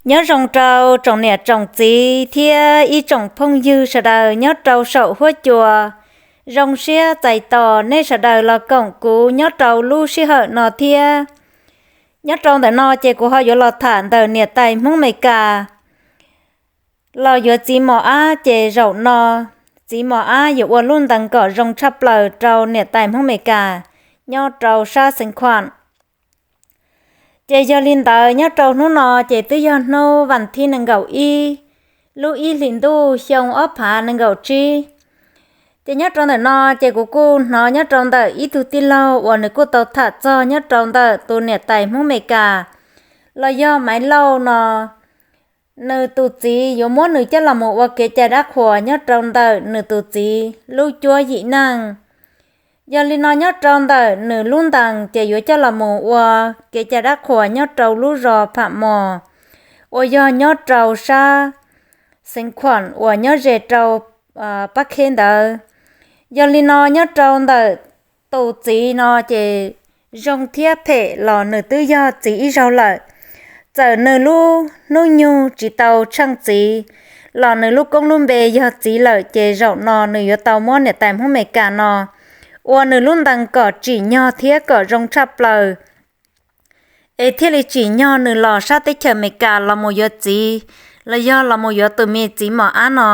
Nyob zoo rau tsoom niam tsoom txiv thiab ib tsoom phooj ywg sawv daws nyob rau saum huab cua. Zoo siab txais tos nej sawv daws los koom kuv nyob rau lub sij hawm no thiab. Nyob rau ntawm no ces kuv ho yuav los tham ntawm niam tais Hmoob Amelikas los yuav txiv mos ab, ces zaum no txiv mos ab yuav ua lub ntees kom zoo tshaj plaws rau niam tais Hmoob Amelikas nyob rau sab xeev Khuam. Ces yog li ntawd, nyob rau hnub no ces twb yog hnub vas thib nees nkaum ib lub ib hlis ntuj xyoo ob phav nees nkaum tsib. Ces nyob rau ntawm no ces kuv kuj hnov nyob rau ntawm ib tug tij laug uas nws kuj tau tham txog nyob rau ntawm tus niam tais Hmoob Amelikas los yog Maiv Lauj no, nws tus txiv yuav muab nws coj los mus ua kev cai dab qhuas nyob rau ntawm nws tus txiv lub cuab yim neej. Yog li no, nyob rau ntawm nws lub ntees ces yuav coj los mus ua kev cai dab qhuas nyob rau lub zos Pham Mos uas yog nyob rau sab xeev Khuam uas nyob ze rau Pab Kheb ntawd. Yog li no, nyob rau ntawm tus txiv no ces zoo thiab phem los nws twb yog txiv ib zaug lawm. Txawm nws lub hnub nyoog tsis tau tsheej txiv los nws lub koob lub npe yog txiv lawm, ces zaum no nws yuav tau muab niam tais Hmoob Amelikas no ua nws lub ntees kom tsim nyog thiab kom zoo tshaj plaws, es thiaj li tsim nyog nws los sab teb chaws Amelikas los mus yuav txiv los yog los mus yuav tus me txiv mos ab no.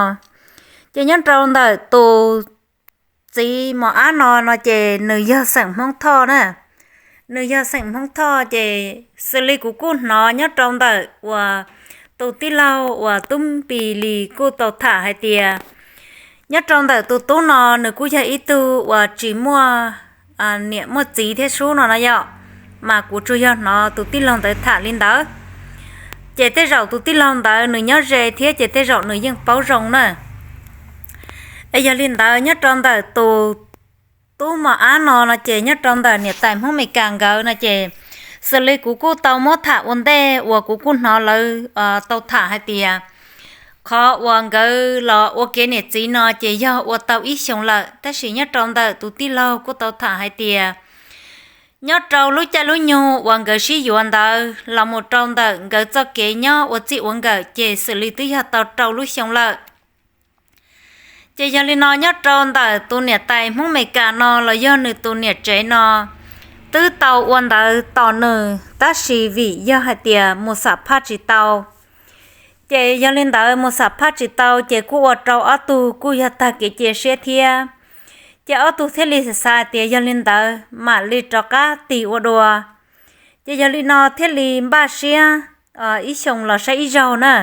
Ces nyob rau ntawm tus txiv mos ab no no ces nws yog xeem Hmoob Thoj na. Nws yog xeem Hmoob Thoj, ces xws li kuv kuj hnov nyob rau ntawm uas tus tij laug uas Tub Npis Lis kuj tau tham hais tias nyob rau ntawm tus tub no nws kuj yog ib tug uas tsis muaj niam muaj txiv thiab sub no no yom. Mas kuv tsuas yog hnov tus tij laug ntawd tham li ntawd. Ces tej zaum tus tij laug ntawd nws nyob ze thiab, ces tej zaum nws yeej paub zoo na. Es yog li ntawd, nyob rau ntawm tus tub mos ab no no ces nyob rau ntawm niam tais Hmoob Amelikas nkawd no ces xws li kuv kuj tau muab tham ua ntej uas kuv kuj hnov lawv tau tham hais tias qhov uas nkawd los ua kev niam txiv no ces yog ua tau ib xyoos lawm, tab sis nyob rau ntawm tus tij laug kuj tau tham hais tias nyob rau lub caij lub nyoog uas nkawd sib yuav ntawd los mus rau ntawm nkawd txoj kev nyob ua txij ua nkawm ces xws li twb yog tau rau lub xyoo lawm. Ces yog li no, nyob rau ntawm tus niam tais Hmoob Amelikas no los yog nws tus niam tsev no twb tau ua ntawv tos nws, tab sis vim yog hais tias mus xam phaj tsis tau. Ces yog li ntawd, mus xam phaj tsis tau ces kuj ua rau ob tug kuj yog tag kev cia siab thiab. Ces ob tug thiaj li xav hais tias yog li ntawd mam li rov qab tig ua dua. Ces yog li no thiaj li npaj siab ib xyoos los saib ib zaug na.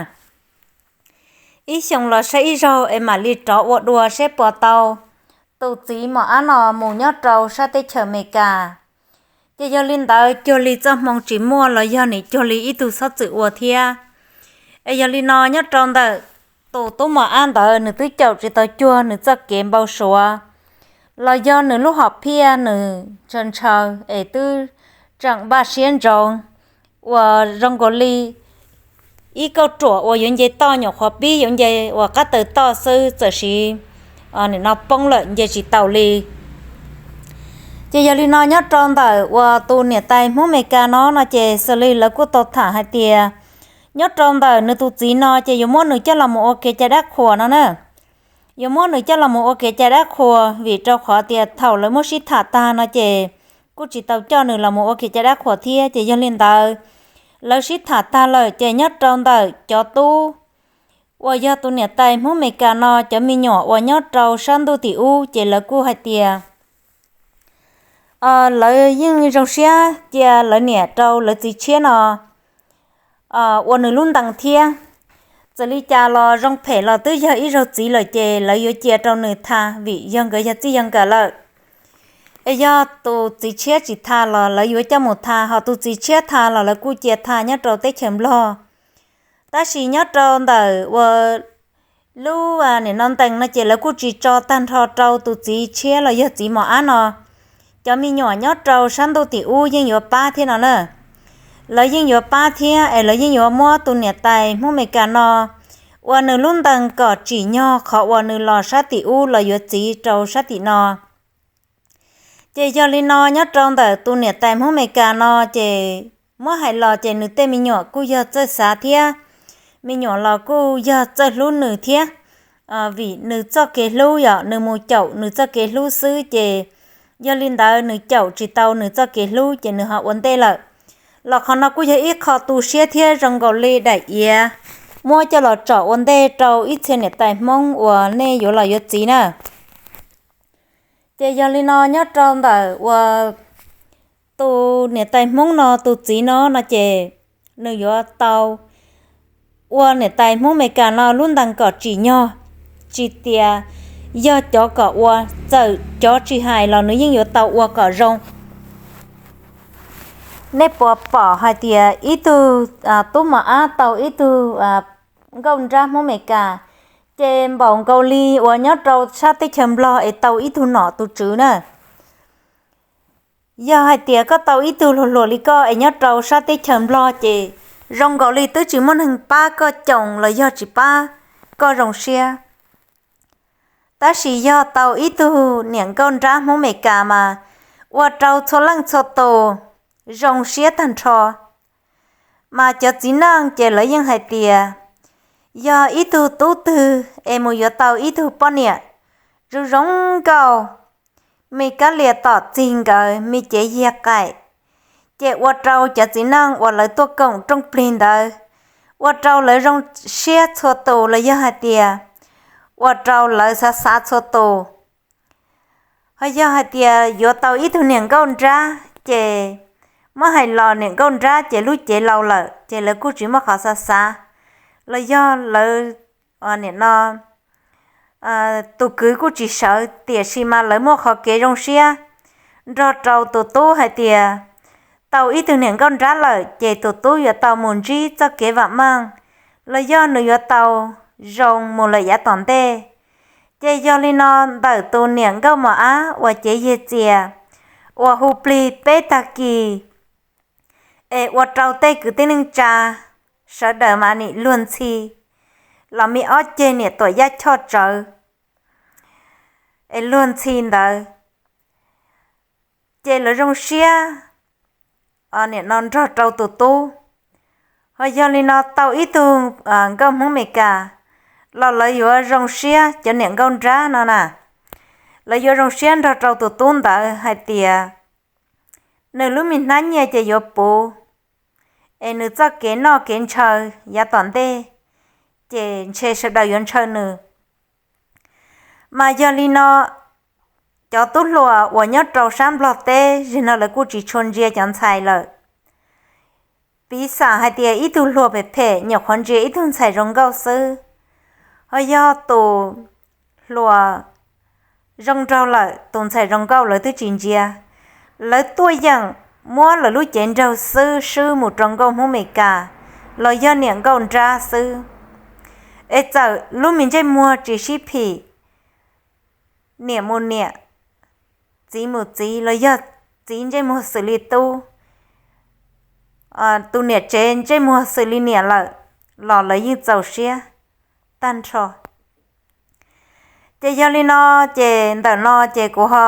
Ib xyoos los saib ib zaug es mam li rov ua dua saib puas tau tus txiv mos ab no mus nyob rau sab teb chaws Amelikas. Ces yog li ntawd, cuag li txoj hmoo tsis muaj los yog nim cuag li ib tug txhob txwm ua thiab. Es yog li no, nyob rau ntawm tus tub mos ab ntawd nws twb caum tsis tau cuag nws txoj kev npau suav, los yog nws lub hom phiaj nws ntshaw ntshaw es twb tseem npaj siab ntsoov uas zoo nkaus li ib kauj ruam uas yuav nce toj nyuam qhuav pib yuav nce uas qab taw toj xwb, txawm sim nim no poob lawm nce tsis taus li. Ces yog li no, nyob rau ntawm uas tus niam tais Hmoob Amelikas no no ces xws li lawv kuj tau tham hais tias nyob rau ntawm nws tus txiv no ces yuav muab nws coj los mus ua kev cai dab qhuas no na. Yuav muab nws coj los mus ua kev cai dab qhuas vim rau qhov tias thaum lawv muab sib tham tag no ces kuj tsis tau coj nws los mus ua kev cai dab qhuas thiab. Ces yog li ntawd, lawv sib tham tag lawm ces nyob rau ntawm cov tub uas yog tus niam tais Hmoob Amelikas no cov me nyuam uas nyob rau sab ntuj tim ub ces lawv kuj hais tias lawv yeej zoo siab cia lawv niam rau lawv txiv tshiab no ua nws lub ntees thiab. Txawm li cas los zoo phem los twb yog ib zaug txiv lawm ces lawv yuav cia rau nws tha vim yog nkawd yog txij yog nkawm lawm. Es yog tus txiv tshiab tsis tha los lawv yuav coj mus tha, ho tus txiv tshiab tha los lawv kuj cia tha nyob rau teb chaws Nplog. Tab sis nyob rau ntawm uas lub nim no ntees no ces lawv kuj tsis tso tag nrho rau tus txiv tshiab los yog txiv mos ab no. Cov me nyuam nyob rau sab ntuj tim ub yeej yuav pab thiab no na. Lawv yeej yuav pab thiab es lawv yeej yuav muab tus niam tais Hmoob Amelikas no ua nws lub ntees kom tsim nyog qhov uas nws los sab tim ub los yuav txiv rau sab tim no. Ces yog li no, nyob rau ntawm tus niam tais Hmoob Amelikas no ces muab hais los ces nws tej me nyuam kuj yog txawj xav thiab. me nyuam los kuj yog txawj hlub nws thiab, vim nws txoj kev hlub yom, nws mus caum nws txoj kev hlub xwb ces yog li ntawd nws caum tsis tau nws txoj kev hlub ces nws ho ua ntej lawm. Los qhov no kuj yog ib qho tu siab thiab zoo nkaus li daim iav muab coj los tsom ua ntej rau ib txhia niam tais Hmoob uas nej yuav los yuav txiv na. Ces yog li no nyob rau ntawm uas tus niam tais Hmoob no tus txiv no no ces nws yuav tau ua niam tais Hmoob Amelikas no lub ntees kom tsim nyog, tsis tias yog cov kom ua, txawm cov tsis hais los nws yeej yuav tau ua kom zoo. Nej puas pom hais tias ib tug tub mos ab tau ib tug nkauj nrab Hmoob Amelikas, ces npaum nkaus li uas nyob rau sab teb chaws Nplog es tau ib tug nom tus tswv na. Yog hais tias koj tau ib tug hluas hluas li koj es nyob rau sab teb chaws Nplog ces zoo nkaus li twb tsis muaj neeg pab koj coos los yog tsis pab koj zoo siab. Tab sis yog tau ib tug niam nkauj nrab Hmoob Amelikas mas ua rau txhua leej txhua tus zoo siab tag nrho. Mas cov txiv neej ces lawv yeej hais tias yog ib tug tub twg es mus yuav tau ib tug poj niam zoo zoo nkauj, me kab lia tom txig nkawd, me cev yiag qaim, ces ua rau cov txiv neej uas lawv tuaj koom rooj plig ntawd ua rau lawv zoo siab txhua tus los yog hais tias ua rau lawv xav xav txhua tus. Ho yog hais tias yuav tau ib tug niam nkauj nrab ces muab hais los niam nkauj nrab ces lub cev laus lawm ces lawv kuj tsis muaj qhov xav xav, los yog lawv nim no tus kwv kuj tsis sawv, tiam sis mas lawv muaj qhov kev zoo siab nrog rau tus tub hais tias tau ib tug niam nkauj nrab lawm ces tus tub yuav tau mus ntsib txoj kev vam meej los yog nws yuav tau zoo mus lawm yav tom ntej. Ces yog li no ntawm tus niam nkauj mos ab uas cev yiag txias uas hu plig peb tag kis es ua rau tej kwv tij neej tsa sawv daws mas nim luag ntxhi los me ob ceg niam tuam yaj choj tsawv es luag ntxhi ntawd, ces lawv zoo siab nim no nrog rau tus tub. Ho yog li no tau ib tug nkauj Hmoob Amelikas los lawv yuav zoo siab, cov niam nkauj nrab no na, lawv yuav zoo siab nrog rau tus tub ntawd hais tias nws lub me hnab nyiaj ces yuav puv, es nws txoj kev noj kev ntshaw yav tom ntej ces ntshe sawv daws yuav ntshaw nws. Mas yog li no cov tub hluas uas nyob rau sab Nplog teb zig no lawv kuj tsis tshua ntsia cov ntxhais lawm. Piv xam hais tias ib tug hluas phem phem nyuam qhuav ntsia ib tug ntxhais zoo nkauj xwb. Ho yog tus hluas zoo nraug lawm tus ntxhais zoo nkauj lawv twb tsis ntsia. Lawv tuaj yeem muab lawv lub cev nraug xwb swb mus rau nkauj Hmoob Amelikas los yog niam nkauj nrab xwb. Es txawm lub me ntsej muag tsis sib phim, niam mus niam, txiv mus txiv los yog txiv ntsej muag xws li tub, tus niam tsev ntsej muag xws li niam lawm los lawv yeej txaus siab tag nrho. Ces yog li no, ces ntawm no ces kuv ho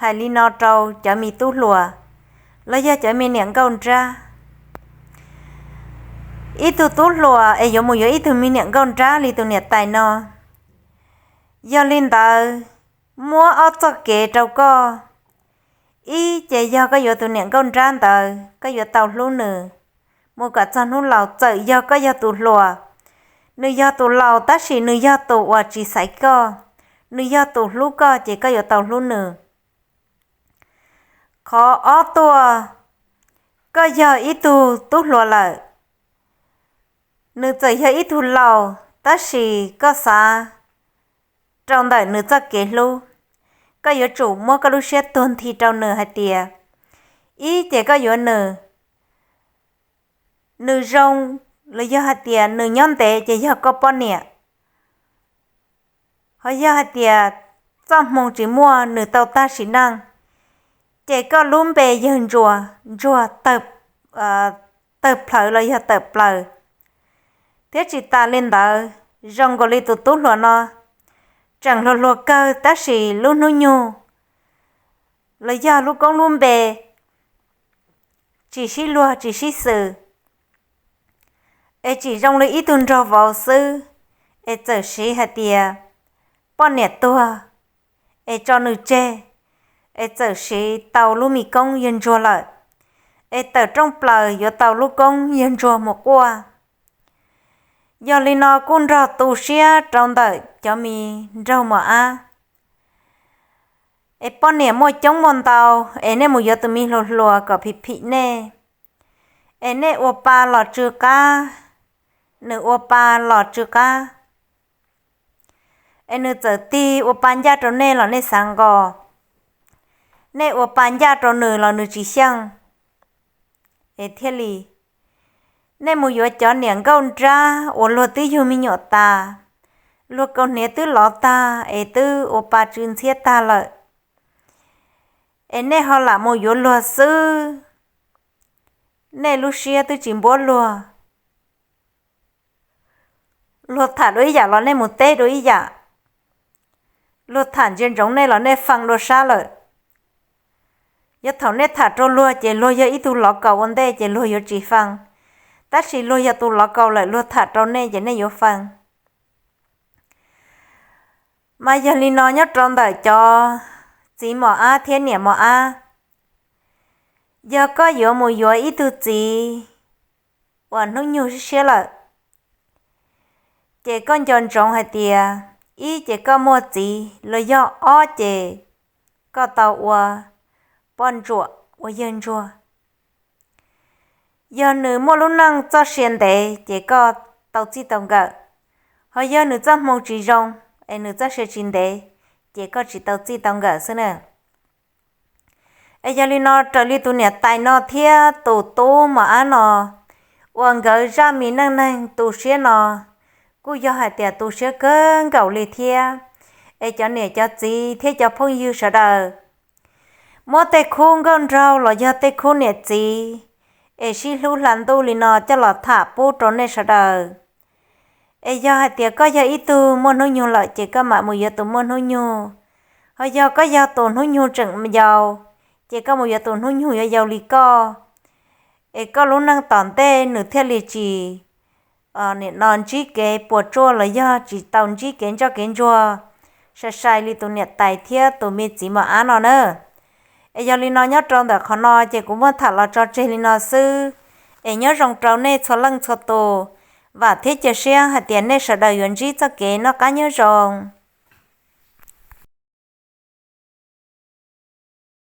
hais li no rau cov me tub hluas los yog cov me niam nkauj nrab. Ib tug tub hluas es yuav mus yuav ib tug me niam nkauj nrab li tus niam tais no, yog li ntawd muab ob txoj kev rau koj. Ib ces yog koj yuav tus niam nkauj nrab ntawd koj yuav tau hlub nws mus kom txog hnub laus. Txawm yog koj yog tus hluas, nws yog tus laus tab sis nws yog tus uas tsis xaiv koj, nws yog tus hlub koj ces koj yuav tau hlub nws. Qhov ob tuaj, koj yog ib tug tub hluas lawm, nws txawm yog ib tug laus tab sis koj xav rau ntawm nws txoj kev hlub, koj yuav tsum muab koj lub siab tuag nthi rau nws hais tias, ib ces koj yuav nws, nws zoo, los yog hais tias nws nyob ntev ces yog koj poj niam. Ho yog hais tias txoj hmoo tsis muaj, nws tau tag sim neej, ces koj lub npe yawg Ntsuag, Ntsuag tawg plhawv los yog tawm plaws. Thiab tsis tas li ntawd, zoo nkaus li tus tub hluas no tseem hluas hluas kawg tab sis lub hnub nyoog los yog lub koob lub npe tsis sib luag tsis sib xws. Es tsis zoo li ib tug nraug vauv xwb, es txawm siv hais tias poj niam tuag es tso nws tseg, es txawm siv tau lub me koob yawg ntsuag lawm, es tawm rooj plaws yuav tau lub koob yawg ntsuag mus quaj. Yog li no kuj nrog tu siab rau ntawm cov me nraug mos ab. Es poj niam muaj coob muaj ntau, es nej mus yuav tus me hluas hluas kom phim phim nej, es nej ua pa los tsw qab, nws ua pa los tsw qab. Es nws txawm tig ua pa ncaj rau nej los nej xav nqos, nej ua pa ncaj rau nws los nws tsis xyeej. Es thiaj li nej mus yuav cov niam nkauj nrab uas luag twb yug me nyuam tas, luag kaus hniav twb lov tag es twb ua pa tsw ntxhiab tag lawm, es nej ho lam mus yuav luag xwb, nej lub siab twb tsis npuab luag. Luag tham dua ib yam los nej mus teb dua ib yam, luag tham ntsia ntsoov nej los nej fee dua sab lawm. Yog thaum nej tham rau luag ces luag yog ib tug lov kaus ua ntej ces luag yuav tsis fee, tab sis luag yog tus lov kaus lawm luag tham rau nej ces nej yuav fee. Mas yog li no nyob rau ntawm cov txiv mos ab thiab niam mos ab, yog koj yuav mus yuav ib tug txiv uas hnub nyug siab siab lawm, ces koj nco ntsoov hais tias, ib ces koj muaj txiv los yog ob ces koj tau ua poj ntsuam ua yawg ntsuag. Yog nws muaj lub neej txoj sia ntev ces koj tau txij tau nkawm, ho yog nws txoj hmoo tsis zoo es nws txoj sia tsis ntev, ces koj tsis tau txij tau nkawm xwb na. Es yog li no raws li tus niam tais no thiab tus tub mos ab no uas nkawd zaj me neej neeg tu siab no, kuj yog hais tias tu siab kawg nkaus li thiab. Es cov niam cov txiv thiab cov phooj ywg sawv daws, muab tej khub nkauj nraug los yog tej khub niam txiv es sib hlub hla ntuj li no coj los tham pub rau nej sawv daws. Es yog hais tias koj yog ib tug muaj hnub nyoog lawm ces koj mam mus yuav tus muaj hnub nyoog, ho yog koj yog tus hnub nyoog tseem yau, ces koj mus yuav tus hnub nyoog yuav yau li koj, es koj lub neej tom ntej nws thiaj li tsis, nim no ntsib kev puas tsuaj los yog tsis tau ntsib kev ntsoj kev ntsuag sai sai li tus niam tais thiab tus me txiv mos ab no na. Es yog li no nyob rau ntawm qhov no ces kuv muab tham los tso tseg li no xwb. Es nyob zoo rau nej txhua leej txhua tus, vam thiab cia siab hais tias nej sawv daws yuav ntsib txoj kev noj qab nyob zoo.